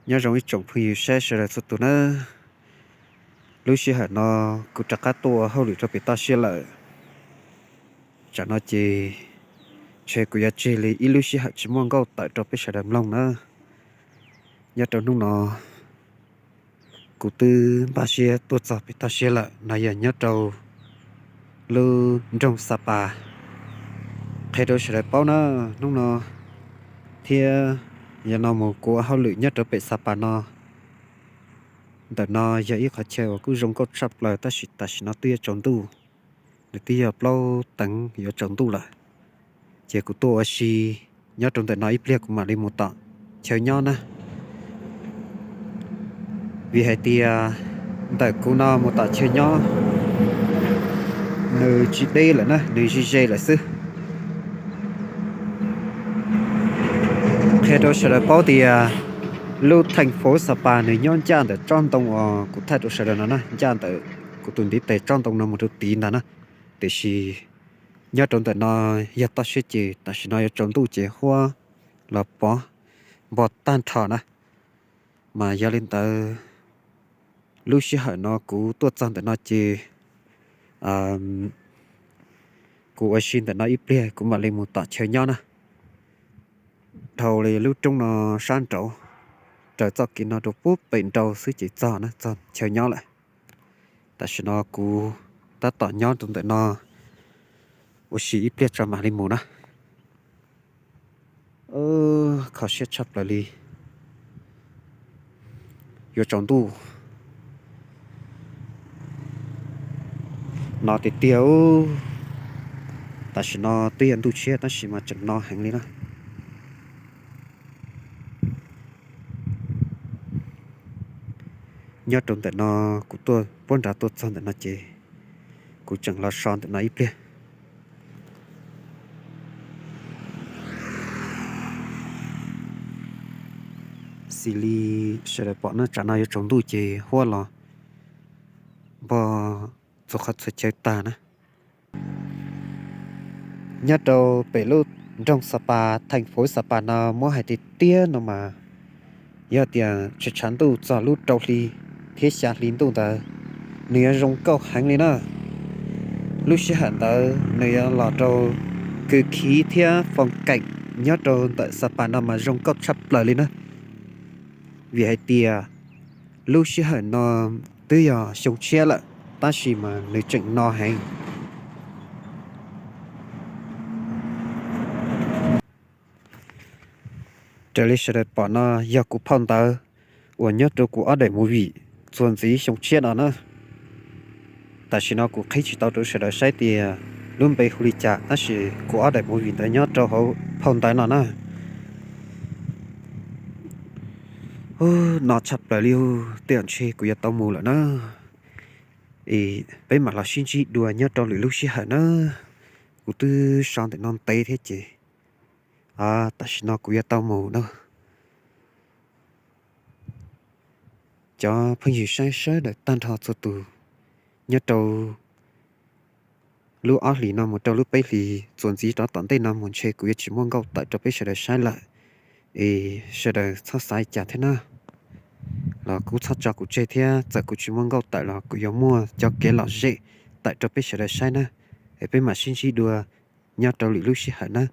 Nyob zoo ib tsoom phooj ywg saib sawv daws txhua tus nawb. Lub sij hawm no kuv rov qab tuaj ua hauj lwm rau pem toj siab lawm. Tsam no ces ntshe kuv yuav tseg li ib lub sij hawm tsis muaj nkauj tawm rau peb sawv daws mloog nawb. Nyob rau hnub no kuv twb npaj siab tuaj txog pem toj siab lawm no yog nyob rau lub nroog Xa Pas. Qhia rau sawv daws paub na, hnub no thiab yog no mus kuv ua hauj lwm nyob rau pem Xa Pas no. Ntawm no yog ib qhov chaw uas kuj zoo nkauj tshaj plaws tab sis tam sim no twb yuav tsaus ntuj, nws twb yog plaub teev yuav tsaus ntuj lawm. Ces kuv tuaj ua si nyob rau ntawm no ib pliag kuv mam li mus tom chaw nyob na. Vim hais tias ntawm kuv no mus tom chaw nyob nws tsis deb lawm na, nws ze ze lawm xwb. Qhia rau sawv daws paub tias lub theej fauv Xa Pas nws nyob ncaj ntawm tsob ntoo uas kuv thaij rau sawv daws no na, ncaj ntawm kuv tus ntiv tes tsob ntoo no mus rau tid ntag na. Tiam sis nyob rau ntawm no yog toj siab ces tam sim no yuav tsaus ntuj ces huab los pov npog tag nrho na. Mas yog li ntawd lub sij hawm no kuv tuaj txog ntawm no ces kuv ua si ntawm no ib pliag kuv mam li mus tom chaw nyob na. Dhau li lub roob no sab nraud, raws txoj kev no rau puag pem nraud xwb ces txog na, txog chaw nyob lawm. Tam sim no kuv tab tom nyob rau ntawm no ua si ib pliag tso mam li mus na. Kho siab tshaj plaws li. Yuav tsaus ntuj no tiag tiag. Tam sim no twb yog ntuj tshiab tab sis mas tseem no heev li na. Nyob rau ntawm no kuv tuaj puab nrad tuaj txog ntawm no ces kuv tseem los so ntawm no ib pliag. Xws li sawv daws pom no tsam no yuav tsaus ntuj ces huab los npog txhua qhov txhua chaw tag na. Nyob rau pem lub nroog Xa Pas, theej fauv Xa Pas no muab hais tiag tiag no mas yog tias tsis tshav ntuj txog lub rau hli thiab xya hli ntuj ntawd nws yuav zoo nkauj heev li na. Lub sij hawm ntawd nws yuav los rau kws khiv thiab foom keem nyob rau ntawm Xa Pas no mas zoo nkauj tshaj plaws li na. Vim hais tias lub sij hawm no twb yog xyoo tshiab lawm tab sis mas nws tseem no heev. Raws li sawv daws pom no yog kuv phau ntawv uas nyob rau kuv ob daim movie txuas ntxiv xyoo tshiab no na. Tam sim no kuv qhib tsis tau rau sawv daws saib tias lub npe hu li cas tab sis kuv ob daim movie ntawd nyob rau hauv phau ntawv no na. No tshaj plaws li, tej zaum ntshe kuv yuav tau mus lawm na. Es peb mam los sib ntsib dua nyob rau lwm lub sij hawm na. Kuv twb so ntawm no ntev thiab ces tam sim no kuv yuav tau mus na. Cov phooj ywg saib sawv daws tag nrho txhua tus, nyob rau lub ob hlis no mus rau lub peb hlis txuas ntxiv rov tom ntej no mus ntshe kuv yuav tsis muaj nkauj tawm rau peb sawv daws saib lawm. Es sawv daws txhob xav li cas thiab na, los kuj txhob tso kuv tseg thiab, txawm kuv tsis muaj nkauj tawm los kuv yuav muaj cov kev lom zem tawm rau peb sawv daws saib na. Es peb mam sib ntsib dua nyob rau lwm lub sij hawm na.